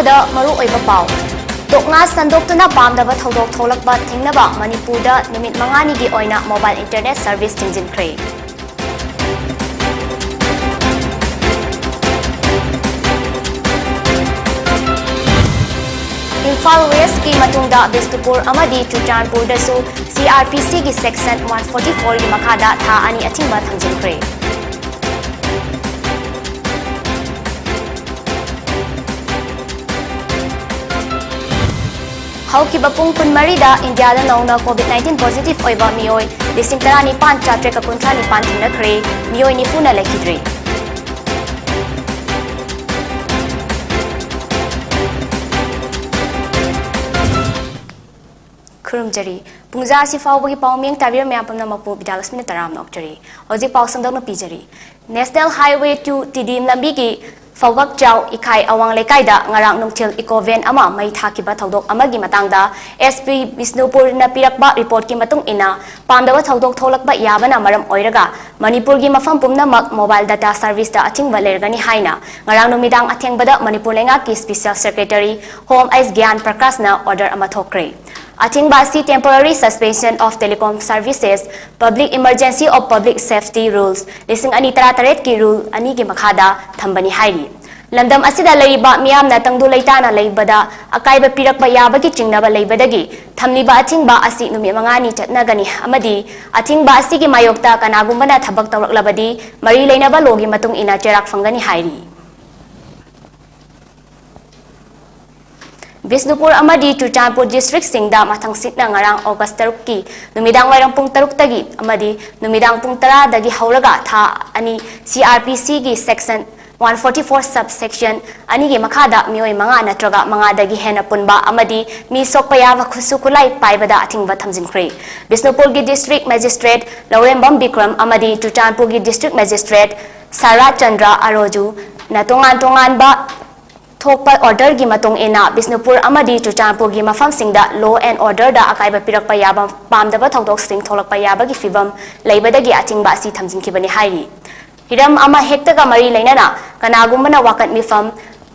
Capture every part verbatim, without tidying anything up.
ꯗ ꯃꯔꯨꯑꯣꯏꯕ ꯄꯥꯎ꯫ ꯇꯣꯛꯅ ꯁꯟꯗꯣꯛꯇꯨꯅ ꯄꯥꯝꯗꯕ ꯊꯧꯗꯣꯛ ꯊꯣꯛꯂꯛꯄ ꯊꯤꯡꯅꯕ ꯃꯅꯤꯄꯨꯔꯗ ꯅꯨꯃꯤꯠ ꯃꯉꯥꯅꯤꯒꯤ ꯑꯣꯏꯅ mobile internet service ꯊꯤꯡꯖꯤꯟꯈ꯭ꯔꯦ꯫ ꯏꯝꯐꯥꯜ Westꯀꯤ ꯃꯇꯨꯡꯗ ꯕꯤꯁꯅꯨꯄꯨꯔ ꯑꯃꯗꯤ ꯆꯨꯔꯆꯥꯟꯄꯨꯔꯗꯁꯨ CrPCꯒꯤ section one forty fourꯒꯤ ꯃꯈꯥꯗ ꯊꯥ ꯑꯅꯤ ꯑꯊꯤꯡꯕ ꯊꯝꯖꯤꯟꯈ꯭ꯔꯦ꯫ ꯍꯧꯈꯤꯕ ꯄꯨꯡ ꯀꯨꯟꯃꯔꯤꯗ ꯏꯟꯗꯤꯌꯥꯗ ꯅꯧꯅ COVID nineteen positive ꯑꯣꯏꯕ ꯃꯤꯑꯣꯏ ꯂꯤꯁꯤꯡ ꯇꯔꯥꯅꯤꯄꯥꯟ ꯆꯥꯇ꯭ꯔꯦꯠꯀ ꯀꯨꯟꯊ꯭ꯔꯥ ꯅꯤꯄꯥꯟ ꯊꯦꯡꯅꯈ꯭ꯔꯦ, ꯃꯤꯑꯣꯏ ꯅꯤꯐꯨꯅ ꯂꯩꯈꯤꯗ꯭ꯔꯦ꯫ ꯈꯨꯔꯨꯝꯖꯔꯤ꯫ ꯄꯨꯡꯖꯥ ꯑꯁꯤ ꯐꯥꯎꯕꯒꯤ ꯄꯥꯎꯃꯤ ꯇꯥꯕꯤꯔꯤꯕ ꯃꯌꯥꯝ ꯄꯨꯝꯅꯃꯛꯄꯨ ꯕꯤꯗ꯭ꯌꯥꯂꯛꯁꯃꯤꯅ ꯇꯔꯥꯝꯅ ꯑꯣꯛꯆꯔꯤ꯫ ꯍꯧꯖꯤꯛ ꯄꯥꯎ ꯁꯟꯗꯣꯛꯅ ꯄꯤꯖꯔꯤ꯫ National Highway two ꯇꯤꯗꯤꯝ ꯂꯝꯕꯤꯒꯤ ꯐꯧꯕꯛꯆꯥꯎ ꯏꯈꯥꯏ ꯑꯋꯥꯡ ꯂꯩꯀꯥꯏꯗ ꯉꯔꯥꯡ ꯅꯨꯡꯊꯤꯜ eco van ꯑꯃ ꯃꯩ ꯊꯥꯈꯤꯕ ꯊꯧꯗꯣꯛ ꯑꯃꯒꯤ ꯃꯇꯥꯡꯗ SP ꯕꯤꯁꯅꯨꯄꯨꯔꯅ ꯄꯤꯔꯛꯄ reportꯀꯤ ꯃꯇꯨꯡ ꯏꯟꯅ, ꯄꯥꯝꯗꯕ ꯊꯧꯗꯣꯛ ꯊꯣꯛꯂꯛꯄ ꯌꯥꯕꯅ ꯃꯔꯝ ꯑꯣꯏꯔꯒ ꯃꯅꯤꯄꯨꯔꯒꯤ ꯃꯐꯝ ꯄꯨꯝꯅꯃꯛ mobile data serviceꯇ ꯑꯊꯤꯡꯕ ꯂꯩꯔꯒꯅꯤ ꯍꯥꯏꯅ ꯉꯔꯥꯡ ꯅꯨꯃꯤꯗꯥꯡ ꯑꯊꯦꯡꯕꯗ ꯃꯅꯤꯄꯨꯔ ꯂꯩꯉꯥꯛꯀꯤ Special Secretary Home S ꯒ꯭ꯌꯥꯟ ꯄ꯭ꯔꯀꯥꯁꯅ order ꯑꯃ ꯊꯣꯛꯈ꯭ꯔꯦ꯫ ꯑꯊꯤꯡꯕ ꯑꯁꯤ Temporary Suspension of Telecom Services, Public Emergency of Public Safety Rules ꯂꯤꯁꯤꯡ ꯑꯅꯤ ꯇꯔꯥꯇꯔꯦꯠꯀꯤ rule ꯑꯅꯤꯒꯤ ꯃꯈꯥꯗ ꯊꯝꯕꯅꯤ ꯍꯥꯏꯔꯤ꯫ ꯂꯝꯗꯝ ꯑꯁꯤꯗ ꯂꯩꯔꯤꯕ ꯃꯤꯌꯥꯝꯅ ꯇꯪꯗꯨ ꯂꯩꯇꯥꯅ ꯂꯩꯕꯗ ꯑꯀꯥꯏꯕ ꯄꯤꯔꯛꯄ ꯌꯥꯕꯒꯤ ꯆꯤꯡꯅꯕ ꯂꯩꯕꯗꯒꯤ ꯊꯝꯂꯤꯕ ꯑꯊꯤꯡꯕ ꯑꯁꯤ ꯅꯨꯃꯤꯠ ꯃꯉꯥꯅꯤ ꯆꯠꯅꯒꯅꯤ ꯑꯃꯗꯤ ꯑꯊꯤꯡꯕ ꯑꯁꯤꯒꯤ ꯃꯥꯌꯣꯛꯇ ꯀꯅꯥꯒꯨꯝꯕꯅ ꯊꯕꯛ ꯇꯧꯔꯛꯂꯕꯗꯤ ꯃꯔꯤ ꯂꯩꯅꯕ lawꯒꯤ ꯃꯇꯨꯡ ꯏꯟꯅ ꯆꯩꯔꯥꯛ ꯐꯪꯒꯅꯤ ꯍꯥꯏꯔꯤ꯫ ꯕꯤꯁꯅꯨꯄꯨꯔ ꯑꯃꯗꯤ ꯆꯨꯔꯆꯥꯟꯄꯨꯔ districtꯁꯤꯡꯗ ꯃꯊꯪꯁꯤꯠꯅ ꯉꯔꯥꯡ August ꯇꯔꯨꯛꯀꯤ ꯅꯨꯃꯤꯗꯥꯡ ꯋꯥꯏꯔꯝ ꯄꯨꯡ ꯇꯔꯨꯛꯇꯒꯤ ꯑꯃꯗꯤ ꯅꯨꯃꯤꯗꯥꯡ ꯄꯨꯡ ꯇꯔꯥꯗꯒꯤ ꯍꯧꯔꯒ ꯊꯥ ꯑꯅꯤ CrPCꯒꯤ section one forty four subsection ꯑꯅꯤꯒꯤ ꯃꯈꯥꯗ ꯃꯤꯑꯣꯏ ꯃꯉꯥ ꯅꯠꯇ꯭ꯔꯒ ꯃꯉꯥꯗꯒꯤ ꯍꯦꯟꯅ ꯄꯨꯟꯕ ꯑꯃꯗꯤ ꯃꯤ ꯁꯣꯛꯄ ꯌꯥꯕ ꯈꯨꯠꯁꯨ ꯈꯨꯠꯂꯥꯏ ꯄꯥꯏꯕꯗ ꯑꯊꯤꯡꯕ ꯊꯝꯖꯤꯟꯈ꯭ꯔꯦ꯫ ꯕꯤꯁꯅꯨꯄꯨꯔꯒꯤ district magistrate ꯂꯧꯔꯦꯝꯕꯝ ꯕꯤꯀ꯭ꯔꯝ ꯑꯃꯗꯤ ꯆꯨꯔꯆꯥꯟꯄꯨꯔꯒꯤ district magistrate ꯁꯥꯔꯥ ꯆꯟꯗ꯭ꯔ ꯑꯔꯣꯖꯨꯅ ꯇꯣꯉꯥꯟ ꯇꯣꯉꯥꯟꯕ ꯊꯣꯛꯄ orderꯒꯤ ꯃꯇꯨꯡ ꯏꯟꯅ ꯕꯤꯁꯅꯨꯄꯨꯔ ꯑꯃꯗꯤ ꯆꯨꯔꯆꯥꯟꯄꯨꯔꯒꯤ ꯃꯐꯝꯁꯤꯡꯗ law and orderꯗ ꯑꯀꯥꯏꯕ ꯄꯤꯔꯛꯄ ꯌꯥꯕ ꯄꯥꯝꯗꯕ ꯊꯧꯗꯣꯛꯁꯤꯡ ꯊꯣꯛꯂꯛꯄ ꯌꯥꯕꯒꯤ ꯐꯤꯚꯝ ꯂꯩꯕꯗꯒꯤ ꯑꯊꯤꯡꯕ ꯑꯁꯤ ꯊꯝꯖꯤꯟꯈꯤꯕꯅꯤ ꯍꯥꯏꯔꯤ꯫ ꯍꯤꯔꯝ ꯑꯃ ꯍꯦꯛꯇꯒ ꯃꯔꯤ ꯂꯩꯅꯅ ꯀꯅꯥꯒꯨꯝꯕꯅ ꯋꯥꯀꯠ ꯃꯤꯐꯝ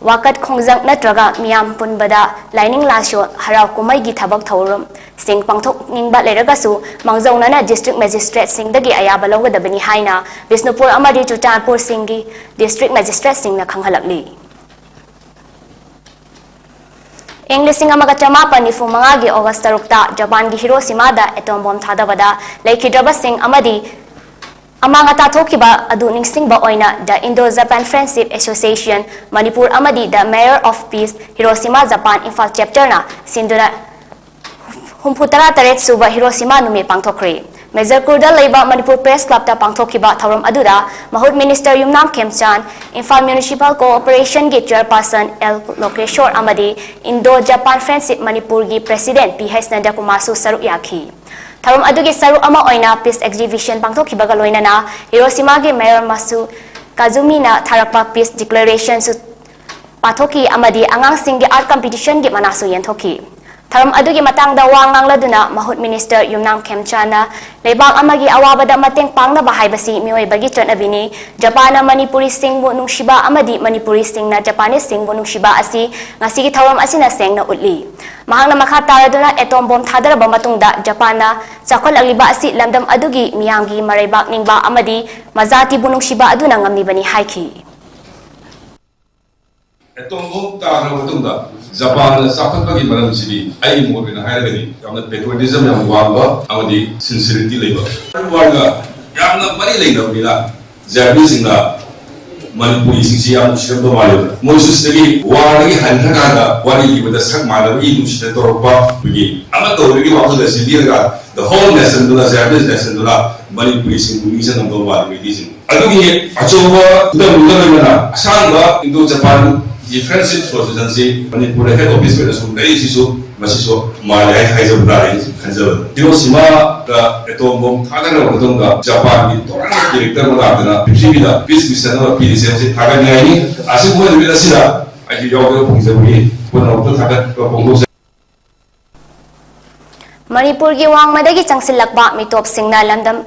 ꯋꯥꯀꯠ ꯈꯣꯡꯖꯪ ꯅꯠꯇ꯭ꯔꯒ ꯃꯤꯌꯥꯝ ꯄꯨꯟꯕꯗ ꯂꯥꯏꯅꯤꯡ ꯂꯥꯏꯁꯣꯟ, ꯍꯔꯥꯎ ꯀꯨꯝꯍꯩꯒꯤ ꯊꯕꯛ ꯊꯧꯔꯝꯁꯤꯡ ꯄꯥꯡꯊꯣꯛꯅꯤꯡꯕ ꯂꯩꯔꯒꯁꯨ ꯃꯥꯡꯖꯧꯅꯅ district magistrate ꯁꯤꯡꯗꯒꯤ ꯑꯌꯥꯕ ꯂꯧꯒꯗꯕꯅꯤ ꯍꯥꯏꯅ ꯕꯤꯁꯅꯨꯄꯨꯔ ꯑꯃꯗꯤ ꯆꯨꯔꯆꯥꯟꯄꯨꯔꯁꯤꯡꯒꯤ district magistrate ꯁꯤꯡꯅ ꯈꯪꯍꯜꯂꯛꯂꯤ꯫ ꯏꯪ ꯂꯤꯁꯤꯡ ꯑꯃꯒ ꯆꯃꯥꯄꯟ ꯅꯤꯐꯨ ꯃꯉꯥꯒꯤ August ꯇꯔꯨꯛꯇ ꯖꯄꯥꯟꯒꯤ ꯍꯤꯔꯣꯁꯤꯃꯥꯗ atom bomb ꯊꯥꯗꯕꯗ ꯂꯩꯈꯤꯗ꯭ꯔꯕꯁꯤꯡ ꯑꯃꯗꯤ ꯑꯃꯥꯡ ꯑꯇꯥ ꯊꯣꯛꯈꯤꯕ ꯑꯗꯨ ꯅꯤꯡꯁꯤꯡꯕ ꯑꯣꯏꯅ The Indo-Japan Friendship Association Manipur ꯑꯃꯗꯤ The Mayor of Peace Hiroshima Japan Imphal chapter ꯅ ꯁꯤꯟꯗꯨꯅ ꯍꯨꯝꯐꯨ ꯇꯔꯥ ꯇꯔꯦꯠ ꯁꯨꯕ ꯍꯤꯔꯣꯁꯤꯃꯥ ꯅꯨꯃꯤꯠ ꯄꯥꯡꯊꯣꯛꯈ꯭ꯔꯦ꯫ ꯃꯦꯖꯔꯀꯨꯔꯗ ꯂꯩꯕ ꯃꯅꯤꯄꯨꯔ Press Club ꯇ ꯄꯥꯡꯊꯣꯛꯈꯤꯕ ꯊꯧꯔꯝ ꯑꯗꯨꯗ ꯃꯍꯨꯠ minister ꯌꯨꯝꯅꯥꯝ ꯈꯦꯝꯆꯥꯟ, ꯏꯝꯐꯥꯜ Municipal Corporation ꯒꯤ chairperson ꯑꯦꯜ ꯂꯣꯀꯦꯁꯣꯔ ꯑꯃꯗꯤ Indo-Japan Friendship ꯃꯅꯤꯄꯨꯔꯒꯤ president ꯄꯤ ꯍꯩꯆ ꯅꯟꯗꯀꯨꯃꯥꯔꯁꯨ ꯁꯔꯨꯛ ꯌꯥꯈꯤ꯫ ꯊꯧꯔꯝ ꯑꯗꯨꯒꯤ ꯁꯔꯨꯛ ꯑꯃ ꯑꯣꯏꯅ peace exhibition ꯄꯥꯡꯊꯣꯛꯈꯤꯕꯒ ꯂꯣꯏꯅꯅ ꯍꯤꯔꯣꯁꯤꯃꯥꯒꯤ mayor ꯃꯁꯨ ꯀꯥꯖꯨꯃꯤꯅ ꯊꯥꯔꯛꯄ peace declaration ꯁꯨ ꯄꯥꯊꯣꯛꯈꯤ ꯑꯃꯗꯤ ꯑꯉꯥꯡꯁꯤꯡꯒꯤ art competition ꯒꯤ ꯃꯅꯥꯁꯨ ꯌꯦꯟꯊꯣꯛꯈꯤ꯫ ꯊꯧꯔꯝ ꯑꯗꯨꯒꯤ ꯃꯇꯥꯡꯗ ꯋꯥ ꯉꯥꯡꯂꯗꯨꯅ ꯃꯍꯨꯠ minister ꯌꯨꯝꯅꯥꯝ ꯈꯦꯝꯆꯥꯟꯅ ꯂꯩꯕꯥꯛ ꯑꯃꯒꯤ ꯑꯋꯥꯕꯗ ꯃꯇꯦꯡ ꯄꯥꯡꯅꯕ ꯍꯥꯏꯕꯁꯤ ꯃꯤꯑꯣꯏꯕꯒꯤ ꯆꯠꯅꯕꯤꯅꯤ꯫ ꯖꯄꯥꯟꯅ ꯃꯅꯤꯄꯨꯔꯤꯁꯤꯡꯕꯨ ꯅꯨꯡꯁꯤꯕ ꯑꯃꯗꯤ ꯃꯅꯤꯄꯨꯔꯤꯁꯤꯡꯅ Japanese ꯁꯤꯡꯕꯨ ꯅꯨꯡꯁꯤꯕ ꯑꯁꯤ ꯉꯁꯤꯒꯤ ꯊꯧꯔꯝ ꯑꯁꯤꯅ ꯁꯦꯡꯅ ꯎꯠꯂꯤ꯫ ꯃꯍꯥꯛꯅ ꯃꯈꯥ ꯇꯥꯔꯗꯨꯅ atom bomb ꯊꯥꯗꯔꯕ ꯃꯇꯨꯡꯗ ꯖꯄꯥꯟꯅ ꯆꯥꯎꯈꯠꯂꯛꯂꯤꯕ ꯑꯁꯤ ꯂꯝꯗꯝ ꯑꯗꯨꯒꯤ ꯃꯤꯌꯥꯝꯒꯤ ꯃꯔꯩꯕꯥꯛ ꯅꯤꯡꯕ ꯑꯃꯗꯤ ꯃꯖꯥꯇꯤꯕꯨ ꯅꯨꯡꯁꯤꯕ ꯑꯗꯨꯅ ꯉꯝꯂꯤꯕꯅꯤ ꯍꯥꯏꯈꯤ꯫ Atom bomb ꯇꯥꯈ꯭ꯔꯕ ꯃꯇꯨꯡꯗ ꯖꯄꯥꯟꯅ ꯆꯥꯎꯈꯠꯄꯒꯤ ꯃꯔꯝꯁꯤꯗꯤ ꯑꯩꯒꯤ ꯃꯣꯠ ꯑꯣꯏꯅ ꯍꯥꯏꯔꯒꯗꯤ ꯌꯥꯝꯅ patriotism ꯌꯥꯝ ꯋꯥꯡꯕ ꯑꯃꯗꯤ sincerity ꯂꯩꯕ꯫ ꯋꯥꯔꯒ ꯌꯥꯝꯅ ꯃꯔꯤ ꯂꯩꯅꯕꯅꯤꯅ Japaneseꯁꯤꯡꯅ ꯃꯅꯤꯄꯨꯔꯤꯁꯤꯡꯁꯤ ꯌꯥꯝ ꯅꯨꯡꯁꯤꯔꯝꯗꯧ ꯃꯥꯜꯂꯦꯕ꯫ ꯃꯣꯏꯁꯨ ꯁꯤꯗꯒꯤ warꯗꯒꯤ ꯍꯟꯈ꯭ꯔꯀꯥꯟꯗ ꯋꯥꯔꯤ ꯏꯕꯗ ꯁꯛ ꯃꯥꯟꯅꯕꯒꯤ ꯅꯨꯡꯁꯤꯅ ꯇꯧꯔꯛꯄ ꯑꯩꯈꯣꯏꯒꯤ ꯑꯃ ꯇꯧꯕꯒꯤ ꯋꯥꯈꯜꯗ ꯁꯤꯟꯕꯤꯔꯒ the whole nationꯗꯨꯅ, Japanese nationꯗꯨꯅ ꯃꯅꯤꯄꯨꯔꯤꯁꯤꯡꯕꯨ ꯅꯤꯡꯁꯤꯡꯉꯝꯗꯧ ꯃꯥꯜꯂꯦ ꯃꯩꯇꯩꯁꯤꯡ꯫ ꯑꯗꯨꯒꯤ ꯑꯆꯧꯕ ꯈꯨꯗꯝꯗꯨꯗ ꯂꯣꯏꯅꯅ ꯑꯁꯥꯡꯕ Indo-Japanꯒꯤ Friendship Associationꯁꯤ ꯃꯅꯤꯄꯨꯔꯗ head office ꯑꯣꯏꯅ ꯁꯨꯝ ꯂꯩꯔꯤꯁꯤꯁꯨ ꯃꯁꯤꯁꯨ ꯃꯥꯜꯂꯦ ꯍꯥꯏ ꯍꯥꯏꯖꯕ ꯇꯥꯔꯦ ꯑꯩꯅ ꯈꯟꯖꯕꯗ꯫ ꯍꯤꯔꯣꯁꯤꯃꯥꯗ atom bomb ꯊꯥꯗꯈ꯭ꯔꯕ ꯃꯇꯨꯡꯗ ꯖꯄꯥꯟꯒꯤ ꯇꯣꯉꯥꯟꯕ character ꯑꯃ ꯂꯥꯛꯇꯅ ꯄ꯭ꯔꯤꯊꯤꯕꯤꯗ peace mission ꯑꯃ ꯄꯤꯔꯤꯁꯦ ꯃꯁꯤ ꯊꯥꯒꯠꯅꯤꯡꯉꯥꯏꯅꯤ꯫ ꯑꯁꯤꯒꯨꯝꯕ ꯅꯨꯃꯤꯠ ꯑꯁꯤꯗ ꯑꯩꯁꯨ ꯌꯥꯎꯖꯕ ꯐꯪꯖꯕꯒꯤ ꯄꯨꯝꯅꯃꯛꯇ ꯊꯥꯒꯠꯄ ꯐꯣꯡꯗꯣꯛꯆꯔꯤ꯫ ꯃꯅꯤꯄꯨꯔꯒꯤ ꯋꯥꯡꯃꯗꯒꯤ ꯆꯪꯁꯤꯜꯂꯛꯄ ꯃꯤꯇꯣꯞꯁꯤꯡꯅ ꯂꯝꯗꯝ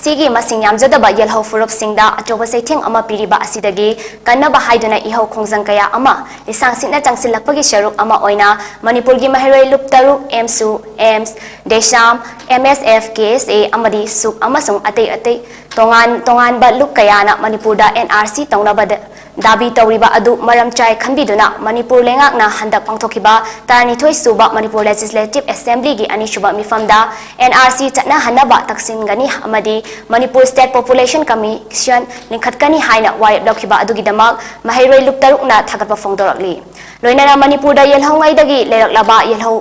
ꯁꯤꯒꯤ ꯃꯁꯤꯡ ꯌꯥꯝꯖꯗꯕ ꯌꯦꯜꯍꯧ ꯐꯨꯔꯨꯞꯁꯤꯡꯗ ꯑꯆꯧꯕ ꯆꯩꯊꯦꯡ ꯑꯃ ꯄꯤꯔꯤꯕ ꯑꯁꯤꯗꯒꯤ ꯀꯟꯅꯕ ꯍꯥꯏꯗꯨꯅ ꯏꯍꯧ ꯈꯣꯡꯖꯪ ꯀꯌꯥ ꯑꯃ ꯂꯤꯁꯥꯡ ꯁꯤꯠꯅ ꯆꯪꯁꯤꯜꯂꯛꯄꯒꯤ ꯁꯔꯨꯛ ꯑꯃ ꯑꯣꯏꯅ ꯃꯅꯤꯄꯨꯔꯒꯤ ꯃꯍꯩꯔꯣꯏ ꯂꯨꯞ ꯇꯔꯨꯛ, ꯑꯦꯝꯁꯨ, ꯑꯦꯝꯁ, ꯗꯦꯁꯥꯝ, ꯑꯦꯝ ꯑꯦꯁ ꯑꯦꯐ, ꯀꯦ ꯑꯦꯁ ꯑꯦ ꯑꯃꯗꯤ ꯁꯨꯛ ꯑꯃꯁꯨꯡ ꯑꯇꯩ ꯑꯇꯩ ꯇꯣꯉꯥꯟ ꯇꯣꯉꯥꯟꯕ ꯂꯨꯞ ꯀꯌꯥꯅ ꯃꯅꯤꯄꯨꯔꯗ ꯑꯦꯟ ꯑꯥꯔ ꯁꯤ ꯇꯧꯅꯕꯗ ꯗꯥꯕꯤ ꯇꯧꯔꯤꯕ ꯑꯗꯨ ꯃꯔꯝ ꯆꯥꯏ ꯈꯟꯕꯤꯗꯨꯅ ꯃꯅꯤꯄꯨꯔ ꯂꯩꯉꯥꯛꯅ ꯍꯟꯗꯛ ꯄꯥꯡꯊꯣꯛꯈꯤꯕ ꯇꯔꯥꯅꯤꯊꯣꯏ ꯁꯨꯕ ꯃꯅꯤꯄꯨꯔ ꯂꯦꯖꯤꯁꯂꯦꯇꯤꯚ ꯑꯦꯁꯦꯝꯕ꯭ꯂꯤꯒꯤ ꯑꯅꯤꯁꯨꯕ ꯃꯤꯐꯝꯗ ꯑꯦꯟ ꯑꯥꯔ ꯁꯤ ꯆꯠꯅꯍꯟꯅꯕ ꯇꯛꯁꯤꯟꯒꯅꯤ ꯑꯃꯗꯤ ꯃꯅꯤꯄꯨꯔ ꯁ꯭ꯇꯦꯠ ꯄꯣꯄꯨꯂꯦꯁꯟ ꯀꯃꯤꯁꯟ ꯂꯤꯡꯈꯠꯀꯅꯤ ꯍꯥꯏꯅ ꯋꯥꯔꯦꯞ ꯂꯧꯈꯤꯕ ꯑꯗꯨꯒꯤꯗꯃꯛ ꯃꯍꯩꯔꯣꯏ ꯂꯨꯞ ꯇꯔꯨꯛꯅ ꯊꯥꯒꯠꯄ ꯐꯣꯡꯗꯣꯔꯛꯂꯤ꯫ ꯂꯣꯏꯅꯅ ꯃꯅꯤꯄꯨꯔꯗ ꯌꯦꯜꯍꯧꯉꯩꯗꯒꯤ ꯂꯩꯔꯛꯂꯕ ꯌꯦꯜꯍꯧ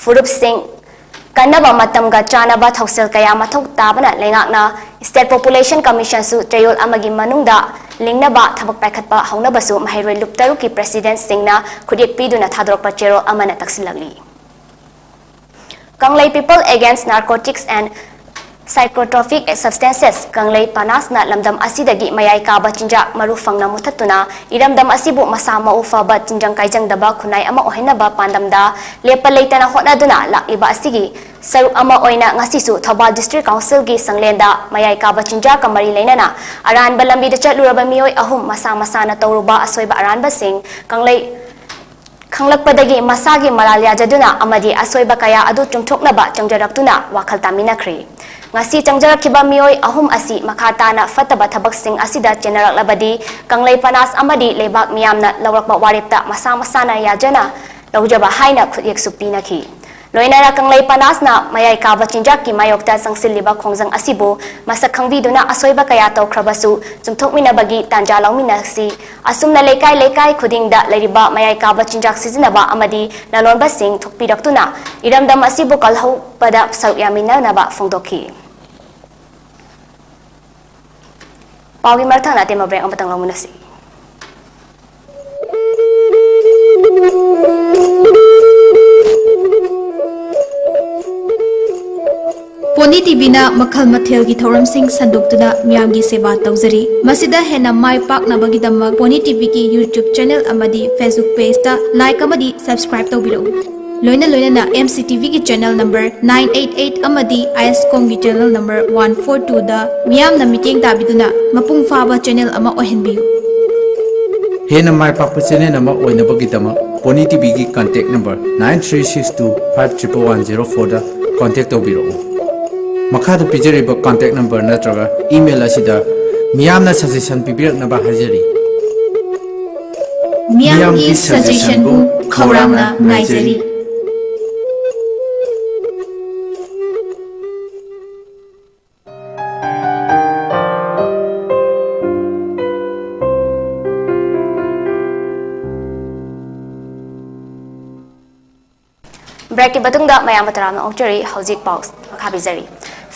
ꯐꯨꯔꯨꯞꯁꯤꯡ ꯀꯟꯅꯕ ꯃꯇꯝꯒ ꯆꯥꯅꯕ ꯊꯧꯁꯤꯜ ꯀꯌꯥ ꯃꯊꯧ ꯇꯥꯕꯅ ꯂꯩꯉꯥꯛꯅ ꯁ꯭ꯇꯦꯠ ꯄꯣꯄꯨꯂꯦꯁꯟ ꯀꯃꯤꯁꯟꯁꯨ ꯆꯌꯣꯜ ꯑꯃꯒꯤ ꯃꯅꯨꯡꯗ ꯂꯤꯡꯅꯕ ꯊꯕꯛ ꯄꯥꯏꯈꯠꯄ ꯍꯧꯅꯕꯁꯨ ꯃꯍꯩꯔꯣꯏ ꯂꯨꯞ ꯇꯔꯨꯛꯀꯤ ꯄ꯭ꯔꯦꯁꯤꯗꯦꯟꯠꯁꯤꯡꯅ ꯈꯨꯠꯌꯦꯛ ꯄꯤꯗꯨꯅ ꯊꯥꯗꯣꯔꯛꯄ ꯆꯦꯔꯣꯜ ꯑꯃꯅ ꯇꯛꯁꯤꯜꯂꯛꯂꯤ꯫ ꯀꯪꯂꯩ People Against Narcotics and Psychotropic Substances, ꯀꯪꯂꯩ ꯄꯅꯥꯁꯅ ꯂꯝꯗꯝ ꯑꯁꯤꯗꯒꯤ ꯃꯌꯥꯏ ꯀꯥꯕ ꯆꯤꯟꯖꯥꯛ ꯃꯔꯨ ꯐꯪꯅ ꯃꯨꯊꯠꯇꯨꯅ ꯏꯔꯝꯗꯝ ꯑꯁꯤꯕꯨ ꯃꯁꯥ ꯃꯎ ꯐꯕ ꯇꯤꯟꯖꯪ ꯀꯥꯏꯖꯪꯗꯕ ꯈꯨꯟꯅꯥꯏ ꯑꯃ ꯑꯣꯏꯍꯟꯅꯕ ꯄꯥꯟꯗꯝꯗ ꯂꯦꯞꯄ ꯂꯩꯇꯅ ꯍꯣꯠꯅꯗꯨꯅ ꯂꯥꯛꯂꯤꯕ ꯑꯁꯤꯒꯤ ꯁꯔꯨꯛ ꯑꯃ ꯑꯣꯏꯅ ꯉꯁꯤꯁꯨ ꯊꯧꯕꯥꯜ ꯗꯤꯁꯇ꯭ꯔꯤꯛ ꯀꯥꯎꯟꯁꯤꯜꯒꯤ ꯁꯪꯂꯦꯟꯗ ꯃꯌꯥꯏ ꯀꯥꯕ ꯆꯤꯟꯖꯥꯛꯀ ꯃꯔꯤ ꯂꯩꯅꯅ ꯑꯔꯥꯟꯕ ꯂꯝꯕꯤꯗ ꯆꯠꯂꯨꯔꯕ ꯃꯤꯑꯣꯏ ꯑꯍꯨꯝ ꯃꯁꯥ ꯃꯁꯥꯅ ꯇꯧꯔꯨꯕ ꯑꯁꯣꯏꯕ ꯑꯔꯥꯟꯕꯁꯤꯡ ꯀꯪꯂꯩ ꯈꯪꯂꯛꯄꯗꯒꯤ ꯃꯁꯥꯒꯤ ꯃꯔꯥꯜ ꯌꯥꯖꯗꯨꯅ ꯑꯃꯗꯤ ꯑꯁꯣꯏꯕ ꯀꯌꯥ ꯑꯗꯨ ꯆꯨꯝꯊꯣꯛꯅꯕ ꯆꯪꯖꯔꯛꯇꯨꯅ ꯋꯥꯈꯜ ꯇꯥꯃꯤꯟꯅꯈ꯭ꯔꯤ꯫ ꯉꯁꯤ ꯆꯪꯖꯔꯛꯈꯤꯕ ꯃꯤꯑꯣꯏ ꯑꯍꯨꯝ ꯑꯁꯤ ꯃꯈꯥ ꯇꯥꯅ ꯐꯠꯇꯕ ꯊꯕꯛꯁꯤꯡ ꯑꯁꯤꯗ ꯆꯦꯟꯅꯔꯛꯂꯕꯗꯤ ꯀꯪꯂꯩ ꯄꯅꯥꯁ ꯑꯃꯗꯤ ꯂꯩꯕꯥꯛ ꯃꯤꯌꯥꯝꯅ ꯂꯧꯔꯛꯄ ꯋꯥꯔꯦꯞꯇ ꯃꯁꯥ ꯃꯁꯥꯅ ꯌꯥꯖꯅ ꯂꯧꯖꯕ ꯍꯥꯏꯅ ꯈꯨꯠꯌꯦꯛꯁꯨ ꯄꯤꯅꯈꯤ꯫ ꯂꯣꯏꯅꯅ ꯀꯪꯂꯩ ꯄꯅꯥꯁꯅ ꯃꯌꯥꯏ ꯀꯥꯕ ꯆꯤꯟꯖꯥꯛꯀꯤ ꯃꯥꯌꯣꯛꯇ ꯆꯪꯁꯤꯜꯂꯤꯕ ꯈꯣꯡꯖꯪ ꯑꯁꯤꯕꯨ ꯃꯁꯛ ꯈꯪꯕꯤꯗꯨꯅ ꯑꯁꯣꯏꯕ ꯀꯌꯥ ꯇꯧꯈ꯭ꯔꯕꯁꯨ ꯆꯨꯝꯊꯣꯛꯃꯤꯟꯅꯕꯒꯤ ꯇꯥꯟꯖꯥ ꯂꯧꯃꯤꯟꯅꯁꯤ꯫ ꯑꯁꯨꯝꯅ ꯂꯩꯀꯥꯏ ꯂꯩꯀꯥꯏ ꯈꯨꯗꯤꯡꯗ ꯂꯩꯔꯤꯕ ꯃꯌꯥꯏ ꯀꯥꯕ ꯆꯤꯟꯖꯥꯛ ꯁꯤꯖꯤꯟꯅꯕ ꯑꯃꯗꯤ ꯂꯂꯣꯟꯕꯁꯤꯡ ꯊꯣꯛꯄꯤꯔꯛꯇꯨꯅ ꯏꯔꯝꯗꯝ ꯑꯁꯤꯕꯨ ꯀꯜꯍꯧꯕꯗ ꯁꯔꯨꯛ ꯌꯥꯃꯤꯟꯅꯅꯕ ꯐꯣꯡꯗꯣꯛꯈꯤ꯫ ꯄꯥꯎꯒꯤ ꯃꯊꯪ ꯑꯇꯦꯟꯕ ꯕ꯭ꯔꯦꯛ ꯑꯃꯇꯪ ꯂꯧꯃꯤꯟꯅꯁꯤ꯫ ꯄꯣꯅꯤ ꯇꯤꯚꯤꯅ ꯃꯈꯜ ꯃꯊꯦꯜꯒꯤ ꯊꯧꯔꯝꯁꯤꯡ ꯁꯟꯗꯣꯛꯇꯨꯅ ꯃꯤꯌꯥꯝꯒꯤ ꯁꯦꯕꯥ ꯇꯧꯖꯔꯤ꯫ ꯃꯁꯤꯗ ꯍꯦꯟꯅ ꯃꯥꯏ ꯄꯥꯛꯅꯕꯒꯤꯗꯃꯛ ꯄꯣꯅꯤ ꯇꯤꯚꯤꯒꯤ YouTube ꯆꯦꯅꯦꯜ ꯑꯃꯗꯤ Facebook ꯄꯦꯖꯇ ꯂꯥꯏꯛ ꯑꯃꯗꯤ ꯁꯕꯁꯀ꯭ꯔꯥꯏꯕ ꯇꯧꯕꯤꯔꯛꯎ꯫ ꯂꯣꯏꯅ ꯂꯣꯏꯅꯅ M C T V ꯒꯤ channel number nine eight eight ꯑꯃꯗꯤ ISCOM ꯒꯤ channel number one four two ꯗ ꯃꯤꯌꯥꯝꯅ ꯃꯤꯠꯌꯦꯡ ꯇꯥꯕꯤꯗꯨꯅ ꯃꯄꯨꯡ ꯐꯥꯕ channel ꯑꯃ ꯑꯣꯏꯍꯟꯕꯤꯌꯨ꯫ ꯍꯦꯟꯅ ꯃꯥꯏ ꯄꯥꯛꯄ channel ꯑꯃ ꯑꯣꯏꯅꯕꯒꯤꯗꯃꯛ Pony T V ꯒꯤ contact number nine three six two five triple one zero four ꯗ contact ꯇꯧꯕꯤꯔꯛꯎ꯫ ꯃꯈꯥꯗ ꯄꯤꯖꯔꯤꯕ contact number ꯅꯠꯇ꯭ꯔꯒ email ꯑꯁꯤꯗ ꯃꯤꯌꯥꯝꯅ suggestion ꯄꯤꯕꯤꯔꯛꯅꯕ ꯍꯥꯏꯖꯔꯤ꯫ ꯃꯤꯌꯥꯝꯒꯤ suggestion ꯕꯨ ꯈꯧꯔꯥꯡꯅ ꯉꯥꯏꯖꯔꯤ꯫ Break ꯀꯤ ꯃꯇꯨꯡꯗ ꯃꯌꯥꯝꯕꯨ ꯇꯔꯥꯝꯅ ꯑꯣꯛꯆꯔꯤ꯫ ꯍꯧꯖꯤꯛ ꯄꯥꯎ ꯃꯈꯥ ꯄꯤꯖꯔꯤ꯫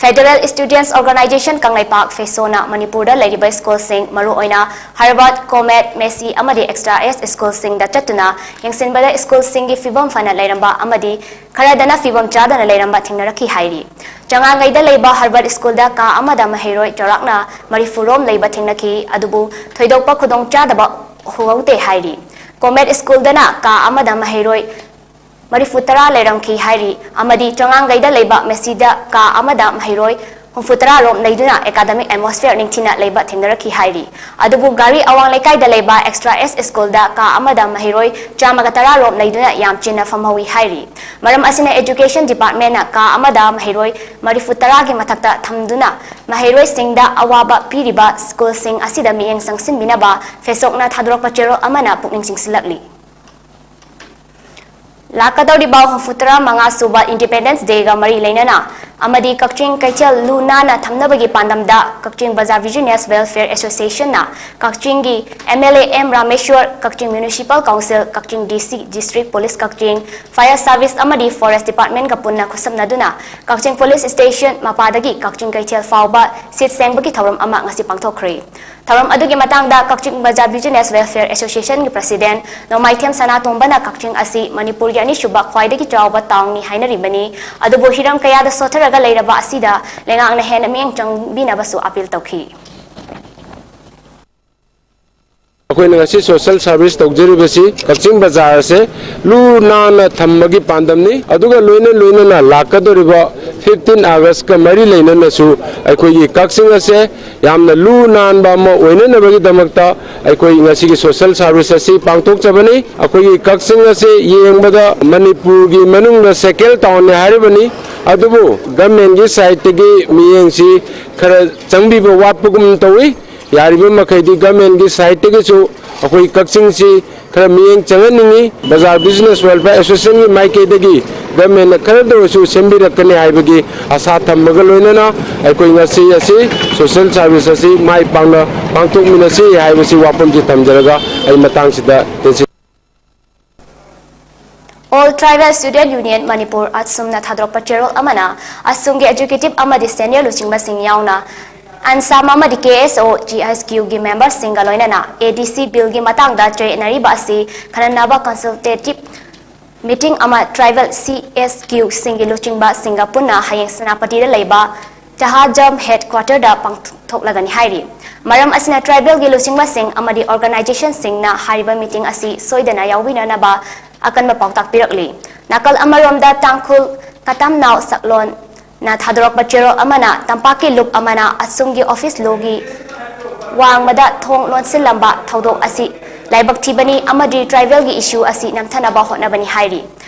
Federal Students Organisation ꯀꯪꯂꯩꯄꯥꯛ, ꯐꯦꯁꯣꯅ ꯃꯅꯤꯄꯨꯔꯗ ꯂꯩꯔꯤꯕ ꯁ꯭ꯀꯨꯜꯁꯤꯡ, ꯃꯔꯨꯑꯣꯏꯅ ꯍꯔꯕꯔꯠ, ꯀꯣꯃꯦꯠ, ꯃꯦꯁꯤ ꯑꯃꯗꯤ ꯑꯦꯛꯁꯇ꯭ꯔꯥ ꯑꯦꯖ ꯁ꯭ꯀꯨꯜꯁꯤꯡꯗ ꯆꯠꯇꯨꯅ ꯌꯦꯡꯁꯤꯟꯕꯗ ꯁ꯭ꯀꯨꯜꯁꯤꯡꯒꯤ ꯐꯤꯕꯝ ꯐꯅ ꯂꯩꯔꯝꯕ ꯑꯃꯗꯤ ꯈꯔꯗꯅ ꯐꯤꯕꯝ ꯆꯥꯗꯅ ꯂꯩꯔꯝꯕ ꯊꯦꯡꯅꯔꯛꯈꯤ ꯍꯥꯏꯔꯤ꯫ ꯆꯉꯥꯡꯉꯩꯗ ꯂꯩꯕ ꯍꯔꯕꯔꯠ ꯁ꯭ꯀꯨꯜꯗ ꯀꯥ ꯑꯃꯗ ꯃꯍꯩꯔꯣꯏ ꯆꯥꯎꯔꯥꯛꯅ ꯃꯔꯤꯐꯨ ꯔꯣꯝ ꯂꯩꯕ ꯊꯦꯡꯅꯈꯤ, ꯑꯗꯨꯕꯨ ꯊꯣꯏꯗꯣꯛꯄ ꯈꯨꯗꯣꯡꯆꯥꯗꯕ ꯎꯍꯧꯗꯦ ꯍꯥꯏꯔꯤ꯫ ꯀꯣꯃꯦꯠ ꯁ꯭ꯀꯨꯜꯗꯅ ꯀꯥ ꯑꯃꯗ ꯃꯍꯩꯔꯣꯏ ꯃꯔꯤꯐꯨ ꯇꯔꯥ ꯂꯩꯔꯝꯈꯤ ꯍꯥꯏꯔꯤ ꯑꯃꯗꯤ ꯆꯉꯥꯡꯒꯩꯗ ꯂꯩꯕ ꯃꯦꯁꯤꯗ ꯀꯥ ꯑꯃꯗ ꯃꯍꯩꯔꯣꯏ ꯍꯨꯝꯐꯨ ꯇꯔꯥ ꯔꯣꯝ ꯂꯩꯗꯨꯅ academic atmosphere ꯅꯤꯡꯊꯤꯅ ꯂꯩꯕ ꯊꯦꯡꯅꯔꯛꯈꯤ ꯍꯥꯏꯔꯤ꯫ ꯑꯗꯨꯕꯨ ꯒꯥꯔꯤ ꯑꯋꯥꯡ ꯂꯩꯀꯥꯏꯗ ꯂꯩꯕ ꯑꯦꯛꯁꯇ꯭ꯔꯥ ꯑꯦꯖ ꯁ꯭ꯀꯨꯜꯗ ꯀꯥ ꯑꯃꯗ ꯃꯍꯩꯔꯣꯏ ꯆꯥꯝꯃꯒ ꯇꯔꯥ ꯔꯣꯝ ꯂꯩꯗꯨꯅ ꯌꯥꯝ ꯆꯤꯟꯅ ꯐꯝꯍꯧꯏ ꯍꯥꯏꯔꯤ꯫ ꯃꯔꯝ ꯑꯁꯤꯅ education department ꯅ ꯀꯥ ꯑꯃꯗ ꯃꯍꯩꯔꯣꯏ ꯃꯔꯤꯐꯨ ꯇꯔꯥꯒꯤ ꯃꯊꯛꯇ ꯊꯝꯗꯨꯅ ꯃꯍꯩꯔꯣꯏꯁꯤꯡꯗ ꯑꯋꯥꯕ ꯄꯤꯔꯤꯕ ꯁ꯭ꯀꯨꯜꯁꯤꯡ ꯑꯁꯤꯗ ꯃꯤꯠꯌꯦꯡ ꯆꯪꯁꯤꯟꯕꯤꯅꯕ ꯐꯦꯁꯣꯛꯅ ꯊꯥꯗꯣꯔꯛꯄ ꯆꯦꯔꯣꯜ ꯑꯃꯅ ꯄꯨꯛꯅꯤꯡ ꯆꯤꯡꯁꯤꯜꯂꯛꯂꯤ꯫ ꯂꯥꯛꯀꯗꯧꯔꯤꯕ ꯍꯨꯝꯐꯨꯇꯔꯥ ꯃꯉꯥ ꯁꯨꯕ Independence Day ꯒ ꯃꯔꯤ ꯂꯩꯅꯅ ꯑꯃꯗꯤ ꯀꯛꯆꯤꯡ ꯀꯩꯊꯦꯜ ꯂꯨ ꯅꯥꯟꯅ ꯊꯝꯅꯕꯒꯤ ꯄꯥꯟꯗꯝꯗ ꯀꯛꯆꯤꯡ ꯕꯖꯥꯔ Business Welfare Association ꯅ ꯀꯛꯆꯤꯡꯒꯤ M L A M ꯔꯥꯃꯦꯁ꯭ꯋꯔ, Kakching Municipal Council, Kakching D C, District Police Kakching, Fire Service ꯑꯃꯗꯤ Forest Department ꯒ ꯄꯨꯟꯅ ꯈꯨꯠꯁꯝꯅꯗꯨꯅ ꯀꯛꯆꯤꯡ Police Station ꯃꯄꯥꯗꯒꯤ ꯀꯛꯆꯤꯡ ꯀꯩꯊꯦꯜ ꯐꯥꯎꯕ ꯁꯤꯠ ꯁꯦꯡꯕꯒꯤ ꯊꯧꯔꯝ ꯑꯃ ꯉꯁꯤ ꯄꯥꯡꯊꯣꯛꯈ꯭ꯔꯦ꯫ ꯊꯧꯔꯝ ꯑꯗꯨꯒꯤ ꯃꯇꯥꯡꯗ ꯀꯛꯆꯤꯡ ꯕꯖꯥꯔ Business Welfare Association ꯒꯤ President ꯅꯣꯡꯃꯥꯏꯊꯦꯝ ꯁꯅꯥꯇꯣꯝꯕꯅ ꯀꯛꯆꯤꯡ ꯑꯁꯤ ꯃꯅꯤꯄꯨꯔꯒꯤ ꯑꯅꯤꯁꯨꯕ ꯈ꯭ꯋꯥꯏꯗꯒꯤ ꯆꯥꯎꯕ town ꯅꯤ ꯍꯥꯏꯅꯔꯤꯕꯅꯤ, ꯑꯗꯨꯕꯨ ꯍꯤꯔꯝ ꯀꯌꯥꯗ ꯁꯣꯠꯊꯔꯒ ꯂꯩꯔꯕ ꯑꯁꯤꯗ ꯂꯩꯉꯥꯛꯅ ꯍꯦꯟꯅ ꯃꯤꯠꯌꯦꯡ ꯆꯪꯕꯤꯅꯕꯁꯨ appeal ꯇꯧꯈꯤ꯫ ꯑꯩꯈꯣꯏꯅ ꯉꯁꯤ ꯁꯣꯁꯦꯜ ꯁꯥꯔꯚꯤꯁ ꯇꯧꯖꯔꯤꯕꯁꯤ ꯀꯛꯆꯤꯡ ꯕꯖꯥꯔ ꯑꯁꯦ ꯂꯨ ꯅꯥꯟꯅ ꯊꯝꯕꯒꯤ ꯄꯥꯟꯗꯝꯅꯤ꯫ ꯑꯗꯨꯒ ꯂꯣꯏꯅ ꯂꯣꯏꯅꯅ ꯂꯥꯛꯀꯗꯧꯔꯤꯕ ꯐꯤꯐꯇꯤꯟ ꯑꯥꯒꯁꯀ ꯃꯔꯤ ꯂꯩꯅꯅꯁꯨ ꯑꯩꯈꯣꯏꯒꯤ ꯀꯛꯆꯤꯡ ꯑꯁꯦ ꯌꯥꯝꯅ ꯂꯨ ꯅꯥꯟꯕ ꯑꯃ ꯑꯣꯏꯅꯅꯕꯒꯤꯗꯃꯛꯇ ꯑꯩꯈꯣꯏ ꯉꯁꯤꯒꯤ ꯁꯣꯁꯦꯜ ꯁꯥꯔꯚꯤꯁ ꯑꯁꯤ ꯄꯥꯡꯊꯣꯛꯆꯕꯅꯤ꯫ ꯑꯩꯈꯣꯏꯒꯤ ꯀꯛꯆꯤꯡ ꯑꯁꯤ ꯌꯦꯡꯕꯗ ꯃꯅꯤꯄꯨꯔꯒꯤ ꯃꯅꯨꯡꯗ ꯁꯦꯀꯦꯟ ꯇꯥꯎꯟꯅꯤ ꯍꯥꯏꯔꯤꯕꯅꯤ꯫ ꯑꯗꯨꯕꯨ ꯒꯃꯦꯟꯒꯤ ꯁꯥꯏꯠꯇꯒꯤ ꯃꯤꯠꯌꯦꯡꯁꯤ ꯈꯔ ꯆꯪꯕꯤꯕ ꯋꯥꯠꯄꯒꯨꯝ ꯇꯧꯏ꯫ ꯌꯥꯔꯤꯕ ꯃꯈꯩꯗꯤ ꯒꯃꯦꯟꯒꯤ ꯁꯥꯏꯠꯇꯒꯤꯁꯨ ꯑꯩꯈꯣꯏ ꯀꯛꯆꯤꯡꯁꯤ ꯈꯔ ꯃꯤꯠꯌꯦꯡ ꯆꯪꯍꯟꯅꯤꯡꯏ꯫ ꯕꯖꯥꯔ ꯕꯤꯖꯤꯅꯦꯁ ꯋꯦꯜꯐꯤꯌꯔ ꯑꯦꯁꯣꯁꯤꯌꯦꯁꯟꯒꯤ ꯃꯥꯏꯀꯩꯗꯒꯤ ꯒꯃꯦꯟꯅ ꯈꯔꯗ ꯑꯣꯏꯔꯁꯨ ꯁꯦꯝꯕꯤꯔꯛꯀꯅꯤ ꯍꯥꯏꯕꯒꯤ ꯑꯁꯥ ꯊꯝꯕꯒ ꯂꯣꯏꯅꯅ ꯑꯩꯈꯣꯏ ꯉꯁꯤ ꯑꯁꯤ ꯁꯣꯁꯦꯜ ꯁꯥꯔꯚꯤꯁ ꯑꯁꯤ ꯃꯥꯏ ꯄꯥꯛꯅ ꯄꯥꯡꯊꯣꯛꯃꯤꯟꯅꯁꯤ ꯍꯥꯏꯕꯁꯤ ꯋꯥꯐꯝꯁꯤ ꯊꯝꯖꯔꯒ ꯑꯩ ꯃꯇꯥꯡꯁꯤꯗ ꯇꯦꯟꯁꯤꯟ- All Tribal Student Union Manipur, ꯑꯁꯨꯝꯅ ꯊꯥꯗꯣꯔꯛꯄ ꯆꯦꯔꯣꯜ ꯑꯃꯅ ꯑꯁꯨꯝꯒꯤ ꯑꯦꯖꯨꯀꯦꯇꯤꯚ ꯑꯃꯗꯤ ꯁꯦꯅꯤꯌꯔ ꯂꯨꯆꯤꯡꯕꯁꯤꯡ ꯌꯥꯎꯅ ꯑꯟꯁꯥꯝ ꯑꯃꯗꯤ ꯀꯦ ꯑꯦꯁ ꯑꯣ ꯖꯤ ꯑꯦꯁ ꯀ꯭ꯌꯨꯒꯤ ꯃꯦꯝꯕꯔꯁꯤꯡꯒ ꯂꯣꯏꯅꯅ ꯑꯦ ꯗꯤ ꯁꯤ ꯕꯤꯜꯒꯤ ꯃꯇꯥꯡꯗ ꯆꯌꯦꯠꯅꯔꯤꯕ ꯑꯁꯤ ꯈꯟꯅꯅꯕ ꯀꯟꯁꯜꯇꯦꯇꯤꯚ ꯃꯤꯇꯤꯡ ꯑꯃ ꯇ꯭ꯔꯥꯏꯕꯦꯜ ꯁꯤ ꯑꯦꯁ ꯀ꯭ꯌꯨꯁꯤꯡꯒꯤ ꯂꯨꯆꯤꯡꯕꯁꯤꯡꯒ ꯄꯨꯟꯅ ꯍꯌꯦꯡ ꯁꯦꯅꯥꯄꯇꯤꯗ ꯂꯩꯕ ꯆꯍꯥꯖꯝ ꯍꯦꯗ ꯀ꯭ꯋꯥꯇꯔꯗ ꯄꯥꯡꯊꯣꯛꯂꯒꯅꯤ ꯍꯥꯏꯔꯤ꯫ ꯃꯔꯝ ꯑꯁꯤꯅ ꯇ꯭ꯔꯥꯏꯕꯦꯜꯒꯤ ꯂꯨꯆꯤꯡꯕꯁꯤꯡ ꯑꯃꯗꯤ ꯑꯣꯔꯒꯅꯥꯏꯖꯦꯁꯟꯁꯤꯡꯅ ꯍꯥꯏꯔꯤꯕ ꯃꯤꯇꯤꯡ ꯑꯁꯤ ꯁꯣꯏꯗꯅ ꯌꯥꯎꯕꯤꯅꯅꯕ ꯑꯀꯟꯕ ꯄꯥꯎꯇꯥꯛ ꯄꯤꯔꯛꯂꯤ꯫ ꯅꯥꯀꯜ ꯑꯃꯔꯣꯝꯗ ꯇꯥꯡꯈꯨꯜ ꯀꯇꯝꯅꯥꯎ ꯁꯛꯂꯣꯟꯅ ꯊꯥꯗꯣꯔꯛꯄ ꯆꯦꯔꯣꯜ ꯑꯃꯅ ꯇꯝꯄꯥꯛꯀꯤ ꯂꯨꯞ ꯑꯃꯅ ꯑꯁꯨꯝꯒꯤ ꯑꯣꯐꯤꯁ ꯂꯣꯒꯤ ꯋꯥꯡꯃꯗ ꯊꯣꯡ ꯂꯣꯟꯁꯤꯜꯂꯝꯕ ꯊꯧꯗꯣꯛ ꯑꯁꯤ ꯂꯥꯏꯕꯛ ꯊꯤꯕꯅꯤ ꯑꯃꯗꯤ ꯇ꯭ꯔꯥꯏꯕꯦꯜꯒꯤ ꯏꯁꯨ ꯑꯁꯤ ꯅꯝꯊꯅꯕ ꯍꯣꯠꯅꯕꯅꯤ ꯍꯥꯏꯔꯤ꯫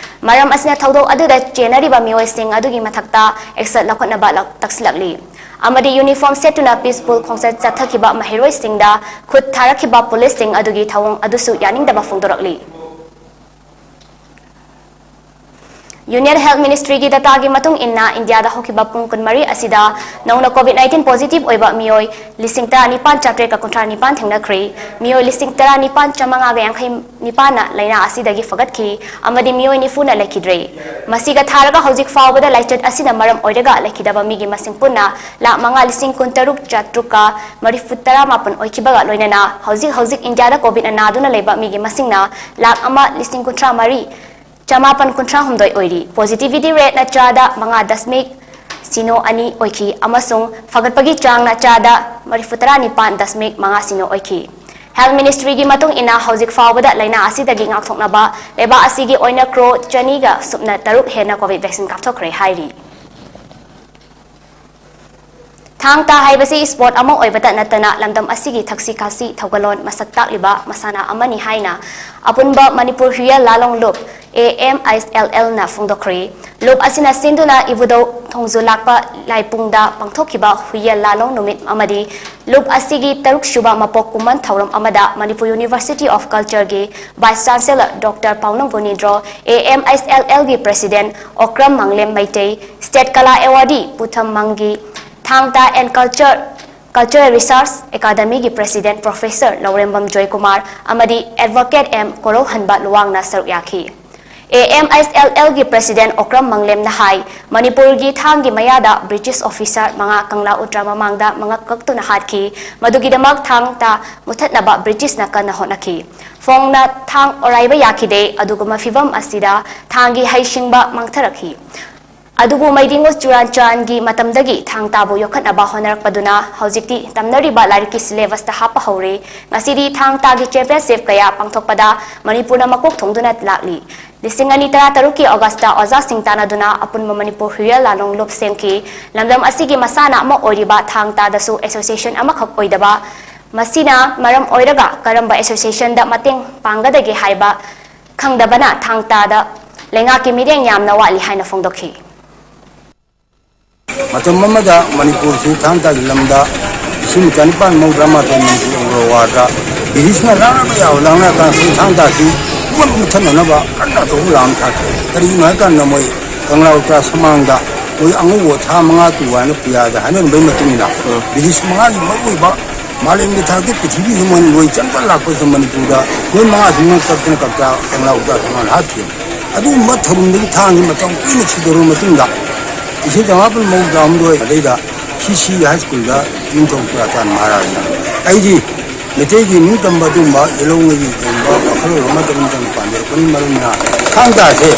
ꯃꯔꯝ ꯑꯁꯤꯅ ꯊꯧꯗꯣꯛ ꯑꯗꯨꯗ ꯆꯦꯟꯅꯔꯤꯕ ꯃꯤꯑꯣꯏꯁꯤꯡ ꯑꯗꯨꯒꯤ ꯃꯊꯛꯇ ꯑꯦꯛꯁꯟ ꯂꯧꯈꯠꯅꯕ ꯂꯧ-, ꯇꯛꯁꯤꯜꯂꯛꯂꯤ꯫ ꯑꯃꯗꯤ ꯌꯨꯅꯤꯐꯣꯔꯝ ꯁꯦꯠꯇꯨꯅ ꯄꯤꯁꯐꯨꯜ ꯈꯣꯡꯆꯠ ꯆꯠꯊꯈꯤꯕ ꯃꯍꯩꯔꯣꯏꯁꯤꯡꯗ ꯈꯨꯠ ꯊꯥꯔꯛꯈꯤꯕ ꯄꯨꯂꯤꯁꯁꯤꯡ ꯑꯗꯨꯒꯤ ꯊꯧꯑꯣꯡ ꯑꯗꯨꯁꯨ ꯌꯥꯅꯤꯡꯗꯕ ꯐꯣꯡꯗꯣꯔꯛꯂꯤ꯫ ꯌꯨꯅꯤꯌꯟ ꯍꯦꯜꯊ ꯃꯤꯅꯤꯁꯇ꯭ꯔꯤꯒꯤ ꯗꯇꯥꯒꯤ ꯃꯇꯨꯡ ꯏꯟꯅ ꯏꯟꯗꯤꯌꯥꯗ ꯍꯧꯈꯤꯕ ꯄꯨꯡ ꯀꯨꯟꯃꯔꯤ ꯑꯁꯤꯗ ꯅꯧꯅ ꯀꯣꯚꯤꯗ ꯅꯥꯏꯟꯇꯤꯟ ꯄꯣꯖꯤꯇꯤꯚ ꯑꯣꯏꯕ ꯃꯤꯑꯣꯏ ꯂꯤꯁꯤꯡ ꯇꯔꯥꯅꯤꯄꯥꯟ ꯆꯥꯇ꯭ꯔꯦꯠꯀ ꯀꯨꯟꯊ꯭ꯔꯥ ꯅꯤꯄꯥꯟ ꯊꯦꯡꯅꯈ꯭ꯔꯦ꯫ ꯃꯤꯑꯣꯏ ꯂꯤꯁꯤꯡ ꯇꯔꯥꯅꯤꯄꯥꯟ ꯆꯥꯃꯉꯥꯒ ꯌꯥꯡꯈꯩ ꯅꯤꯄꯥꯟꯅ ꯂꯥꯏꯅꯥ ꯑꯁꯤꯗꯒꯤ ꯐꯒꯠꯈꯤ ꯑꯃꯗꯤ ꯃꯤꯑꯣꯏ ꯅꯤꯐꯨꯅ ꯂꯩꯈꯤꯗ꯭ꯔꯦ꯫ ꯃꯁꯤꯒ ꯊꯥꯔꯒ ꯍꯧꯖꯤꯛ ꯐꯥꯎꯕꯗ ꯂꯥꯏꯆꯠ ꯑꯁꯤꯅ ꯃꯔꯝ ꯑꯣꯏꯔꯒ ꯂꯩꯈꯤꯗꯕ ꯃꯤꯒꯤ ꯃꯁꯤꯡ ꯄꯨꯟꯅ ꯂꯥꯈ ꯃꯉꯥ ꯂꯤꯁꯤꯡ ꯀꯨꯟꯇꯔꯨꯛ ꯆꯥꯇ꯭ꯔꯨꯛꯀ ꯃꯔꯤꯐꯨ ꯇꯔꯥꯃꯥꯄꯟ ꯑꯣꯏꯈꯤꯕꯒ ꯂꯣꯏꯅꯅ ꯍꯧꯖꯤꯛ ꯍꯧꯖꯤꯛ ꯏꯟꯗꯤꯌꯥꯗ ꯀꯣꯚꯤꯗꯅ ꯅꯥꯗꯨꯅ ꯂꯩꯕ ꯃꯤꯒꯤ ꯃꯁꯤꯡꯅ ꯂꯥꯈ ꯑꯃ ꯂꯤꯁꯤꯡ ꯀꯨꯟꯊ꯭ꯔꯥ ꯃꯔꯤ ꯆꯃꯥꯄꯟ ꯀꯨꯟꯊ꯭ꯔꯥ ꯍꯨꯝꯗꯣꯏ ꯑꯣꯏꯔꯤ꯫ ꯄꯣꯖꯤꯇꯤꯚꯤꯇꯤ ꯔꯦꯠꯅ ꯆꯥꯗ ꯃꯉꯥ ꯗꯁꯃꯤꯛ ꯁꯤꯅꯣ ꯑꯅꯤ ꯑꯣꯏꯈꯤ ꯑꯃꯁꯨꯡ ꯐꯒꯠꯄꯒꯤ ꯆꯥꯡꯅ ꯆꯥꯗ ꯃꯔꯤꯐꯨ ꯇꯔꯥ ꯅꯤꯄꯥꯟ ꯗꯁꯃꯤꯛ ꯃꯉꯥ ꯁꯤꯅꯣ ꯑꯣꯏꯈꯤ꯫ Health Ministryꯒꯤ ꯃꯇꯨꯡ ꯏꯟꯅ ꯍꯧꯖꯤꯛ ꯐꯥꯎꯕꯗ ꯂꯥꯏꯅꯥ ꯑꯁꯤꯗꯒꯤ ꯉꯥꯛꯊꯣꯛꯅꯕ ꯂꯩꯕꯥꯛ ꯑꯁꯤꯒꯤ ꯑꯣꯏꯅ ꯀ꯭ꯔꯣ ꯆꯅꯤꯒ ꯁꯨꯞꯅ ꯇꯔꯨꯛ ꯍꯦꯟꯅ ꯀꯣꯚꯤꯗ ꯚꯦꯛꯁꯤꯟ ꯀꯥꯞꯊꯣꯛꯈ꯭ꯔꯦ ꯍꯥꯏꯔꯤ꯫ ꯊꯥꯡ ꯇꯥ ꯍꯥꯏꯕꯁꯤ ꯁ꯭ꯄꯣꯔꯠ ꯑꯃ ꯑꯣꯏꯕꯇ ꯅꯠꯇꯅ ꯂꯝꯗꯝ ꯑꯁꯤꯒꯤ ꯊꯛꯁꯤ ꯈꯥꯁꯤ ꯊꯧꯒꯜꯂꯣꯟ ꯃꯁꯛ ꯇꯥꯛꯂꯤꯕ ꯃꯁꯥꯟꯅ ꯑꯃꯅꯤ ꯍꯥꯏꯅ ꯑꯄꯨꯟꯕ ꯃꯅꯤꯄꯨꯔ ꯍꯨꯏꯌꯦꯟ ꯂꯥꯂꯣꯡ ꯂꯨꯞ, A M I S L L ꯅ ꯐꯣꯡꯗꯣꯛꯈ꯭ꯔꯦ꯫ ꯂꯨꯞ ꯑꯁꯤꯅ ꯁꯤꯟꯗꯨꯅ ꯏꯕꯨꯙꯧ ꯊꯣꯡꯖꯨ ꯂꯥꯛꯄ ꯂꯥꯏꯄꯨꯡꯗ ꯄꯥꯡꯊꯣꯛꯈꯤꯕ ꯍꯨꯏꯌꯦꯟ ꯂꯥꯂꯣꯡ ꯅꯨꯃꯤꯠ ꯑꯃꯗꯤ ꯂꯨꯞ ꯑꯁꯤꯒꯤ ꯇꯔꯨꯛ ꯁꯨꯕ ꯃꯄꯣꯛ ꯀꯨꯝꯃꯟ ꯊꯧꯔꯝ ꯑꯃꯗ Manipur University of Culture ꯒꯤ Vice Chancellor Doctor ꯄꯥꯎꯅꯝ ꯒꯨꯅꯤꯟꯗ꯭ꯔꯣ, A M I S L L ꯒꯤ President Okram ꯃꯪꯂꯦꯝ Meitei, State Kala Awardee ꯄꯨꯊꯝ ꯃꯪꯒꯤ, ꯊꯥꯡ ꯇꯥ and Culture, Cultural Research Academy ꯒꯤ President Professor ꯂꯧꯔꯦꯝꯕꯝ ꯖꯣꯏꯀꯨꯃꯥꯔ ꯑꯃꯗꯤ Advocate M ꯀꯣꯔꯧꯍꯟꯕ ꯂꯨꯋꯥꯡꯅ ꯁꯔꯨꯛ ꯌꯥꯈꯤ꯫ A M I S L L ꯒꯤ President Okram ꯃꯪꯂꯦꯝꯅ ꯍꯥꯏ, ꯃꯅꯤꯄꯨꯔꯒꯤ ꯊꯥꯡꯒꯤ ꯃꯌꯥꯗ British officer ꯃꯉꯥ ꯀꯪꯂꯥ ꯎꯇ꯭ꯔꯥ ꯃꯃꯥꯡꯗ ꯃꯉꯛ ꯀꯛꯇꯨꯅ ꯍꯥꯠꯈꯤ꯫ ꯃꯗꯨꯒꯤꯗꯃꯛ ꯊꯥꯡ ꯇꯥ ꯃꯨꯊꯠꯅꯕ British ꯅ ꯀꯟꯅ ꯍꯣꯠꯅꯈꯤ꯫ ꯐꯣꯡꯅ ꯊꯥꯡ ꯑꯣꯔꯥꯏꯕ ꯌꯥꯈꯤꯗꯦ꯫ ꯑꯗꯨꯒꯨꯝꯕ ꯐꯤꯚꯝ ꯑꯁꯤꯗ ꯊꯥꯡꯒꯤ ꯍꯩꯁꯤꯡꯕ ꯃꯥꯡꯊꯔꯛꯈꯤ꯫ ꯑꯗꯨꯕꯨ ꯃꯩꯗꯤꯡꯉꯨ ꯆꯨꯔꯥꯟꯆꯥꯟꯒꯤ ꯃꯇꯝꯗꯒꯤ ꯊꯥꯡ ꯇꯥꯕꯨ ꯌꯣꯛꯈꯠꯅꯕ ꯍꯣꯠꯅꯔꯛꯄꯗꯨꯅ ꯍꯧꯖꯤꯛꯇꯤ ꯇꯝꯅꯔꯤꯕ ꯂꯥꯏꯔꯤꯛꯀꯤ syllabus ꯇ ꯍꯥꯞꯄ ꯍꯧꯔꯦ꯫ ꯉꯁꯤꯗꯤ ꯊꯥꯡ ꯇꯥꯒꯤ championship ꯀꯌꯥ ꯄꯥꯡꯊꯣꯛꯄꯗ ꯃꯅꯤꯄꯨꯔꯅ ꯃꯀꯣꯛ ꯊꯣꯡꯗꯨꯅ ꯂꯥꯛꯂꯤ꯫ ꯂꯤꯁꯤꯡ ꯑꯅꯤ ꯇꯔꯥ ꯇꯔꯨꯛꯀꯤ August ꯇ ꯑꯣꯖꯥꯁꯤꯡ ꯇꯥꯟꯅꯗꯨꯅ ꯑꯄꯨꯟꯕ ꯃꯅꯤꯄꯨꯔ ꯍꯨꯏꯌꯦꯟ ꯂꯥꯂꯣꯡ ꯂꯨꯞ ꯁꯦꯝꯈꯤ꯫ ꯂꯝꯗꯝ ꯑꯁꯤꯒꯤ ꯃꯁꯥꯟꯅ ꯑꯃ ꯑꯣꯏꯔꯤꯕ ꯊꯥꯡ ꯇꯥꯗꯁꯨ association ꯑꯃꯈꯛ ꯑꯣꯏꯗꯕ, ꯃꯁꯤꯅ ꯃꯔꯝ ꯑꯣꯏꯔꯒ ꯀꯔꯝꯕ association ꯗ ꯃꯇꯦꯡ ꯄꯥꯡꯒꯗꯒꯦ ꯍꯥꯏꯕ ꯈꯪꯗꯕꯅ ꯊꯥꯡ ꯇꯥꯗ ꯂꯩꯉꯥꯛꯀꯤ ꯃꯤꯠꯌꯦꯡ ꯌꯥꯝꯅ ꯋꯥꯠꯂꯤ ꯍꯥꯏꯅ ꯐꯣꯡꯗꯣꯛꯈꯤ꯫ ꯃꯇꯝ ꯑꯃꯗ ꯃꯅꯤꯄꯨꯔꯁꯤ ꯊꯥꯡ ꯇꯥꯒꯤ ꯂꯝꯗ ꯂꯤꯁꯤꯡ ꯆꯥꯅꯤꯄꯥꯟ ꯃꯧꯗ꯭ꯔꯥ ꯃꯥꯊꯣꯏ ꯃꯅꯤꯄꯨꯔ ꯑꯪꯒ꯭ꯔꯋꯥꯔꯗ ꯕ꯭ꯔꯤꯇꯤꯁꯅ ꯂꯥꯡꯅꯕ ꯌꯥꯕ ꯂꯥꯡꯅꯔꯀꯥꯟꯗ ꯑꯩꯈꯣꯏ ꯊꯥꯡ ꯇꯥꯁꯤ ꯄꯨꯝꯅꯃꯛ ꯃꯨꯠꯊꯠꯅꯅꯕ ꯀꯟꯅ ꯑꯆꯧꯕ ꯂꯥꯡ ꯊꯥꯈꯤ꯫ ꯀꯔꯤꯒꯤꯅꯣ ꯍꯥꯏꯀꯥꯟꯗ ꯃꯣꯏ ꯀꯪꯂꯥ ꯎꯇ꯭ꯔꯥ ꯁꯃꯥꯡꯗ ꯃꯣꯏ ꯑꯉꯧꯕ ꯊꯥ ꯃꯉꯥ ꯇꯨ ꯍꯥꯏꯅ ꯄꯨꯌꯥꯗ ꯍꯥꯏꯅꯔꯝꯕꯒꯤ ꯃꯇꯨꯡ ꯏꯟꯅ ꯎꯝ꯫ ꯕ꯭ꯔꯤꯇꯤꯁ ꯃꯉꯥꯒꯤ ꯃꯔꯨꯑꯣꯏꯕ ꯃꯥꯂꯦꯝꯒꯤ ꯊꯥꯛꯇ ꯄ꯭ꯔꯤꯊꯤꯕꯤꯁꯤ ꯃꯣꯏꯅ ꯂꯣꯏ ꯆꯪꯕ ꯂꯥꯛꯄꯁꯤꯗ ꯃꯅꯤꯄꯨꯔꯗ ꯃꯣꯏ ꯃꯉꯥꯁꯤ ꯉꯛ ꯀꯛꯇꯅ ꯀꯪꯂꯥ ꯎꯇ꯭ꯔꯥ ꯁꯃꯥꯡꯗ ꯍꯥꯠꯈꯤ꯫ ꯑꯗꯨꯒꯨꯝꯕ ꯊꯧꯔꯝꯗꯒꯤ ꯊꯥꯡꯁꯤ ꯃꯇꯝ ꯀꯨꯏꯅ ꯊꯤꯗꯣꯔꯕ ꯃꯇꯨꯡꯗ ꯂꯤꯁꯤꯡ ꯆꯥꯃꯥꯄꯟ ꯃꯧꯗ꯭ꯔꯥ ꯍꯨꯝꯗꯣꯏ ꯑꯗꯩꯗ ꯁꯤ ꯁꯤ ꯍꯥꯏ ꯁ꯭ꯀꯨꯜꯗ ꯅꯤꯡꯊꯧ ꯆꯨꯔꯥꯆꯥꯟ ꯃꯍꯥꯔꯥꯖꯅ ꯑꯩꯗꯤ ꯃꯩꯇꯩꯒꯤ ꯅꯤꯡꯇꯝꯕ ꯑꯗꯨꯒꯨꯝꯕ ꯌꯦꯜꯍꯧꯉꯩꯒꯤ ꯀꯩꯒꯨꯝꯕ ꯋꯥꯈꯜꯂꯣꯟ ꯑꯃꯠꯇ ꯅꯤꯡꯇꯝꯕ ꯄꯥꯝꯖꯔꯛꯄꯅ ꯃꯔꯝꯅ ꯊꯥꯡ ꯇꯥꯁꯦ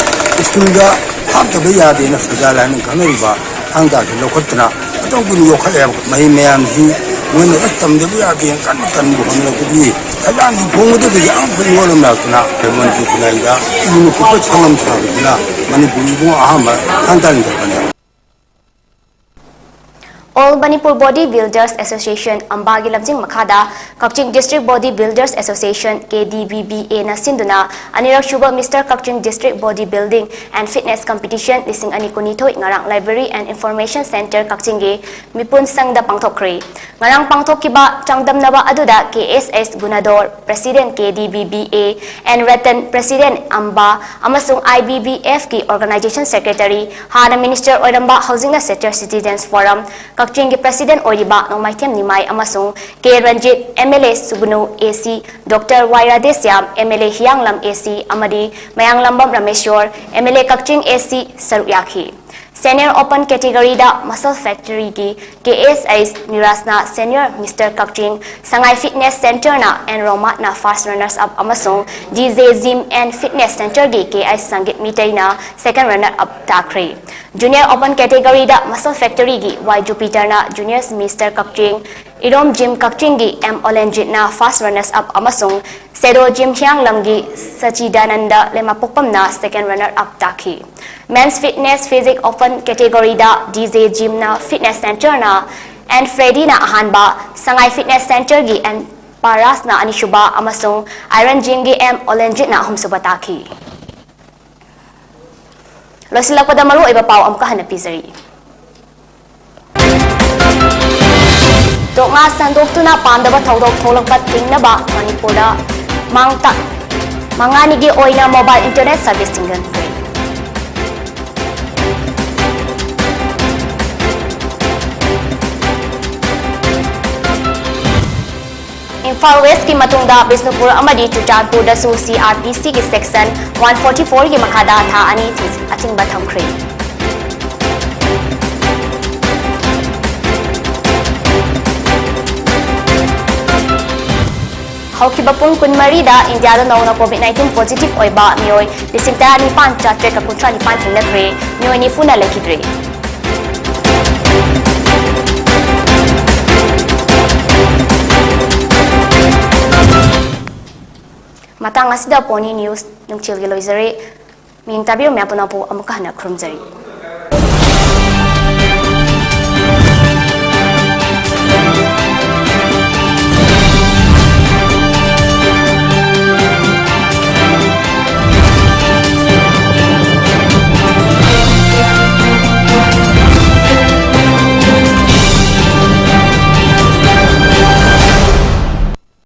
ꯁ꯭ꯀꯨꯜꯗ ꯍꯥꯞꯇꯕ ꯌꯥꯗꯦꯅ ꯁꯖꯥꯜ ꯍꯥꯏꯅ ꯈꯪꯅꯔꯤꯕ ꯊꯥꯡ ꯇꯥꯁꯦ ꯂꯧꯈꯠꯇꯅ ꯃꯇꯝ ꯀꯨꯏꯅ ꯌꯣꯛꯈꯠꯂꯦ꯫ ꯃꯍꯩ ꯃꯌꯥꯝꯁꯤ ꯃꯣꯏꯅ ꯇꯝꯗꯕ ꯌꯥꯗꯦ ꯀꯟꯅ ꯇꯝꯕ ꯍꯣꯠꯅꯔꯛꯄꯗꯤ ꯊꯧꯕꯥꯜꯒꯤ ꯈꯣꯡꯕꯗꯨꯗꯒꯤ ꯌꯥꯝ ꯈꯨꯟ ꯌꯣꯜꯂꯝ ꯂꯥꯛꯇꯅ ꯃꯅꯤꯄꯨꯔ ꯈꯨꯟꯅꯥꯏꯗ ꯏꯕꯨꯡ ꯈꯨꯠꯄ ꯁꯪꯉꯝ ꯁꯥꯕꯁꯤꯅ ꯃꯅꯤꯄꯨꯔ ꯏꯕꯨꯡ ꯑꯍꯥꯟꯕ ꯈꯟ ꯇꯥꯟꯖꯕꯅꯤ꯫ All Manipur Body Builders Association ꯑꯝꯕꯥꯒꯤ ꯂꯝꯖꯤꯡ ꯃꯈꯥꯗ ꯀꯛꯆꯤꯡ District Body Builders Association, K D B B A ꯅ ꯁꯤꯟꯗꯨꯅ ꯑꯅꯤꯔꯛ ꯁꯨꯕ Mister Kakching District Body Building and Fitness Competition ꯂꯤꯁꯤꯡ ꯑꯅꯤ ꯀꯨꯟꯅꯤꯊꯣꯏ ꯉꯔꯥꯡ Library and Information Centre ꯀꯛꯆꯤꯡꯒꯤ ꯃꯤꯄꯨꯟ ꯁꯪꯗ ꯄꯥꯡꯊꯣꯛꯈ꯭ꯔꯦ꯫ ꯉꯔꯥꯡ ꯄꯥꯡꯊꯣꯛꯈꯤꯕ ꯆꯥꯡꯗꯝꯅꯕ ꯑꯗꯨꯗ K S S ꯒꯨꯅꯥꯙꯣꯔ, President K D B B A, N Ratan, President ꯑꯝꯕꯥ, ꯑꯃꯁꯨꯡ I B B F ꯀꯤ Organization Secretary, ꯍꯥꯟꯅ Minister ꯑꯣꯏꯔꯝꯕ, ꯍꯧꯖꯤꯛꯅ Senior Citizens Forum ꯀꯛꯆꯤꯡꯒꯤ President ꯑꯣꯏꯔꯤꯕ ꯅꯣꯡꯃꯥꯏꯊꯦꯝ ꯅꯤꯃꯥꯏ ꯑꯃꯁꯨꯡ K Ranjit, M L A ꯁꯨꯒꯅꯨ, A C, Doctor Y Radheshyam, M L A ꯍꯤꯌꯥꯡꯂꯝ A C, ꯑꯃꯗꯤ ꯃꯌꯥꯡꯂꯝꯕꯝ ꯔꯥꯃꯦꯁ꯭ꯋꯔ, M L A Kakching A C ꯁꯔꯨꯛ ꯌꯥꯈꯤ꯫ Senior Open Category ꯗ Muscle Factory ꯒꯤ K S S ꯅꯤꯔꯥꯖꯅ Senior Mister ꯀꯛꯆꯤꯡ, ꯁꯉꯥꯏ Fitness Centre ꯅ N ꯔꯣꯃꯥꯠꯅ First Runners Up ꯑꯃꯁꯨꯡ D J Gym and Fitness Centre ꯒꯤ K I Sangeet ꯃꯤꯇꯩꯅ Second Runner Up ꯇꯥꯈ꯭ꯔꯦ꯫ Junior Open Category ꯗ Muscle Factory ꯒꯤ Y Jupiter ꯅ Junior Mister ꯀꯛꯆꯤꯡ, ꯏꯔꯣꯝ Gym ꯀꯛꯆꯤꯡꯒꯤ M ꯑꯣꯂꯦꯟꯖꯤꯠꯅ First Runners Up ꯑꯃꯁꯨꯡ Shadow Gym ꯍꯤꯌꯥꯡꯂꯝꯒꯤ ꯁꯆꯤꯗꯥꯅꯟꯗ ꯂꯩꯃꯄꯣꯛꯄꯝꯅ Second Runner Up ꯇꯥꯈꯤ꯫ Men's Fitness Physique Open Category ꯗ D J Gym ꯅ Fitness Centre ꯅ N Freddy ꯅ ꯑꯍꯥꯟꯕ, ꯁꯉꯥꯏ Fitness Centre ꯒꯤ N ꯄꯥꯔꯥꯁꯅ ꯑꯅꯤꯁꯨꯕ ꯑꯃꯁꯨꯡ Iron Gym ꯒꯤ M ꯑꯣꯂꯦꯟꯖꯤꯠꯅ ꯑꯍꯨꯝꯁꯨꯕ ꯇꯥꯈꯤ꯫ ꯂꯣꯏꯁꯤꯜꯂꯛꯄꯗ ꯃꯔꯨꯑꯣꯏꯕ ꯄꯥꯎ ꯑꯃꯨꯛꯀ ꯍꯟꯅ ꯄꯤꯖꯔꯤ꯫ ꯇꯣꯛꯅ ꯁꯟꯗꯣꯛꯇꯨꯅ ꯄꯥꯝꯗꯕ ꯊꯧꯗꯣꯛ ꯊꯣꯛꯂꯛꯄ ꯊꯤꯡꯅꯕ ꯃꯅꯤꯄꯨꯔꯗ ꯃꯥꯡ ꯇꯥꯛ-, ꯃꯉꯥꯅꯤꯒꯤ ꯑꯣꯏꯅ mobile internet service ꯊꯤꯡꯖꯤꯟꯈ꯭ꯔꯦ꯫ ꯏꯝꯐꯥꯜ ꯋꯦꯁꯀꯤ ꯃꯇꯨꯡꯗ ꯕꯤꯁꯅꯨꯄꯨꯔ ꯑꯃꯗꯤ ꯆꯨꯔꯆꯥꯟꯄꯨꯔꯗꯁꯨ C R P C ꯒꯤ Section one forty four ꯒꯤ ꯃꯈꯥꯗ ꯊꯥ ꯑꯅꯤ ꯑꯊꯤꯡꯕ ꯊꯝꯈ꯭ꯔꯦ꯫ ꯍꯧꯈꯤꯕ ꯄꯨꯡ ꯀꯨꯟꯃꯔꯤꯗ ꯏꯟꯗꯤꯌꯥꯗ ꯅꯧꯅ COVID nineteen positive ꯑꯣꯏꯕ ꯃꯤꯑꯣꯏ ꯂꯤꯁꯤꯡ ꯇꯔꯥꯅꯤꯄꯥꯟ ꯆꯥꯇ꯭ꯔꯦꯠꯀ ꯀꯨꯟꯊ꯭ꯔꯥ ꯅꯤꯄꯥꯟ ꯊꯦꯡꯅꯈ꯭ꯔꯦ, ꯃꯤꯑꯣꯏ ꯅꯤꯐꯨꯅ ꯂꯩꯈꯤꯗ꯭ꯔꯦ꯫ ꯃꯇꯥꯡ ꯑꯁꯤꯗ Pony News ꯅꯨꯡꯆꯦꯜꯒꯤ ꯂꯣꯏꯖꯔꯦ꯫ ꯃꯤꯡ ꯇꯥꯕꯤꯕ ꯃꯌꯥꯝ ꯄꯨꯝꯅꯃꯛꯄꯨ ꯑꯃꯨꯛꯀ ꯍꯟꯅ ꯈꯨꯔꯨꯝꯖꯔꯤ꯫